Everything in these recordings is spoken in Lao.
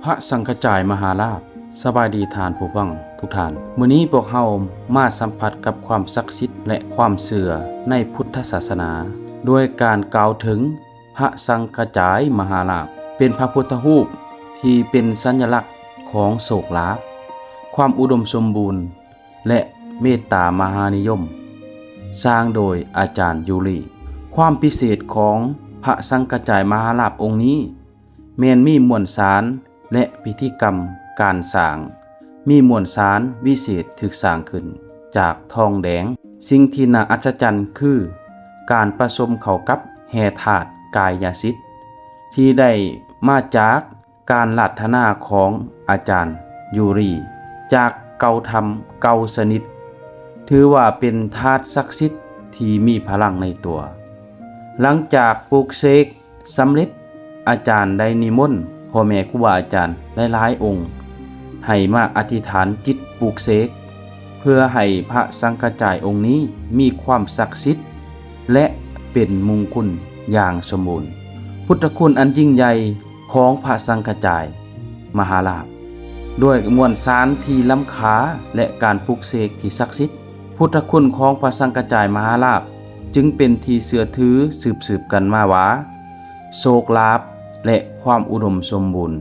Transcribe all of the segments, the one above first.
ພະສັງກະຈາຍມະຫາລາບ. ສະບາຍດີທ່ານຜູ້ຟັງທຸກທ່ານ. ມື້ນີ້ພວກເຮົາມາສຳຜັດກັບຄວາມສັກສິດ ແລະ ຄວາມເຊື່ອໃນພຸດທະສາສະໜາ ໂດຍການກ່າວເຖິງພະສັງກະຈາຍມະຫາລາບ, ເປັນພະພຸດທະຮູບທີ່ເປັນສັນຍະລັກຂອງໂຊກລາບ, ຄວາມອຸດົມສົມບູນ ແລະ ເມດຕາມະຫານິຍົມ, ສ້າງໂດຍອາຈານຢູລີ. ຄວາມພິເສດຂອງພະສັງກະຈາຍມະຫາລາບອົງນີ້ ແມ່ນມີມວນສານ ແລະ ພິທີກຳການສ້າງ ມີມວນສານວິເສດຖືກສ້າງຂຶ້ນຈາກທອງແດງ. ສິ່ງທີ່ໜ້າອັດສະຈັນຄືການປະສົມເຂົ້າກັບແຮ່ທາດກາຍຍະສິດ ທີ່ໄດ້ມາຈາກ ການລາດຖະນາຂອງອາຈານຢູຣີ ຈາກເກົ້າທຳເກົ້າຊະນິດ ຖືວ່າເປັນທາດສັກສິດທີ່ມີພະລັງໃນຕົວ. ຫຼັງຈາກປູກເສກສຳເລັດ, ອາຈານໄດ້ນິມົນພໍ່ແມ່ຄູບາອາຈານຫຼາຍໆອົງ ໃຫ້ມາອະທິຖານຈິດປູກເສກ ເພື່ອໃຫ້ພະສັງກະຈາຍອົງນີ້ມີຄວາມສັກສິດ ແລະ ເປັນມຸງຄຸນຢ່າງສົມບູນ. ພຸດທະຄຸນອັນຍິ່ງໃຫຍ່ຂອງພະສັງກະຈາຍມະຫາລາບ ດ້ວຍມວນສານທີ່ລ້ຳຄ່າ ແລະ ການປູກເສກທີ່ສັກສິດ, ພຸດທະຄຸນຂອງພະສັງກະຈາຍມະຫາລາບ ຈຶ່ງເປັນທີ່ເຊື່ອຖືສືບໆກັນມາວ່າ ໂຊກລາບ ແລະ ຄວາມອຸດົມສົມບູນ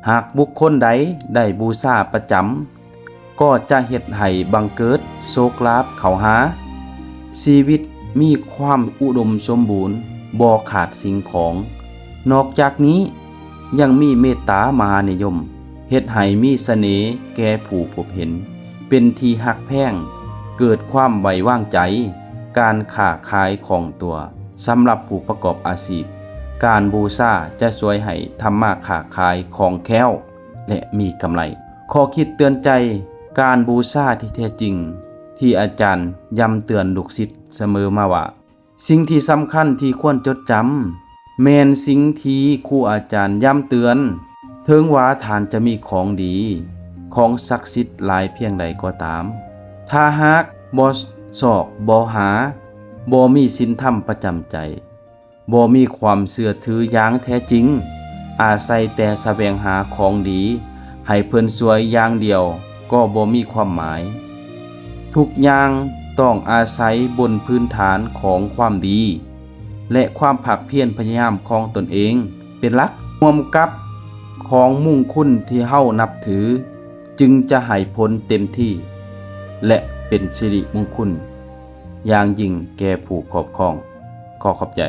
ຫາກບຸກຄົນໃດໄດ້ບູຊາປະຈຳ ກໍຈະເຮັດໃຫ້ບັງເກີດໂຊກລາບເຂົ້າຫາ, ຊີວິດມີຄວາມອຸດົມສົມບູນ, ບໍ່ຂາດສິ່ງຂອງ. ນອກຈາກນີ້ຍັງມີເມດຕາມະຫານິຍົມ, ເຮັດໃຫ້ມີສະເໜ່ແກ່ຜູ້ພົບເຫັນ, ເປັນທີ່ຮັກແພງ, ເກີດຄວາມໄວ້ວາງໃຈ, ການຄ້າຂາຍຄ່ອງຕົວ. ສຳລັບຜູ້ປະກອບອາຊີບ, ການບູຊາຈະຊ່ວຍໃຫ້ທຳມາຄ້າຂາຍຄ່ອງແຄ້ວ ແລະ ມີກຳໄລ. ຂໍ້ຄິດເຕືອນໃຈ, ການບູຊາທີ່ແທ້ຈິງ ທີ່ອາຈານຢ້ຳເຕືອນລູກສິດສະເໝີມາວ່າ ສິ່ງທີ່ສຳຄັນທີ່ຄວນຈົດຈຳ ແມ່ນສິ່ງທີ່ຄູອາຈານຢ້ຳເຕືອນ, ເຖິງວ່າທ່ານຈະມີຂອງດີ, ຂອງສັກສິດຫຼາຍພຽງໃດກໍຕາມ, ຖ້າຫາກບໍ່ຊອກ, ບໍ່ຫາ, ບໍ່ມີສິນທຳປະຈຳໃຈ, ບໍ່ມີຄວາມເຊື່ອຖືຢ່າງແທ້ຈິງ, ອາໄສແຕ່ສະແຫວງຫາຂອງດີໃຫ້ເພິ່ນຊ່ວຍຢ່າງດຽວກໍບໍ່ມີຄວາມໝາຍ. ທຸກຢ່າງຕ້ອງອາໄສບົນພື້ນຖານຂອງຄວາມດີ ແລະ ຄວາມພາກພຽນພະຍາຍາມຂອງຕົນເອງເປັນຫຼັກ, ຮ່ວມກັບຂອງມຸງຄຸນທີ່ເຮົານັບຖື, ຈຶ່ງຈະໃຫ້ຜົນເຕັມທີ່ ແລະ ເປັນສິລິມຸງຄຸນຢ່າງຍິ່ງແກ່ຜູ້ຄອບຄອງ. ຂໍຂອບໃຈ.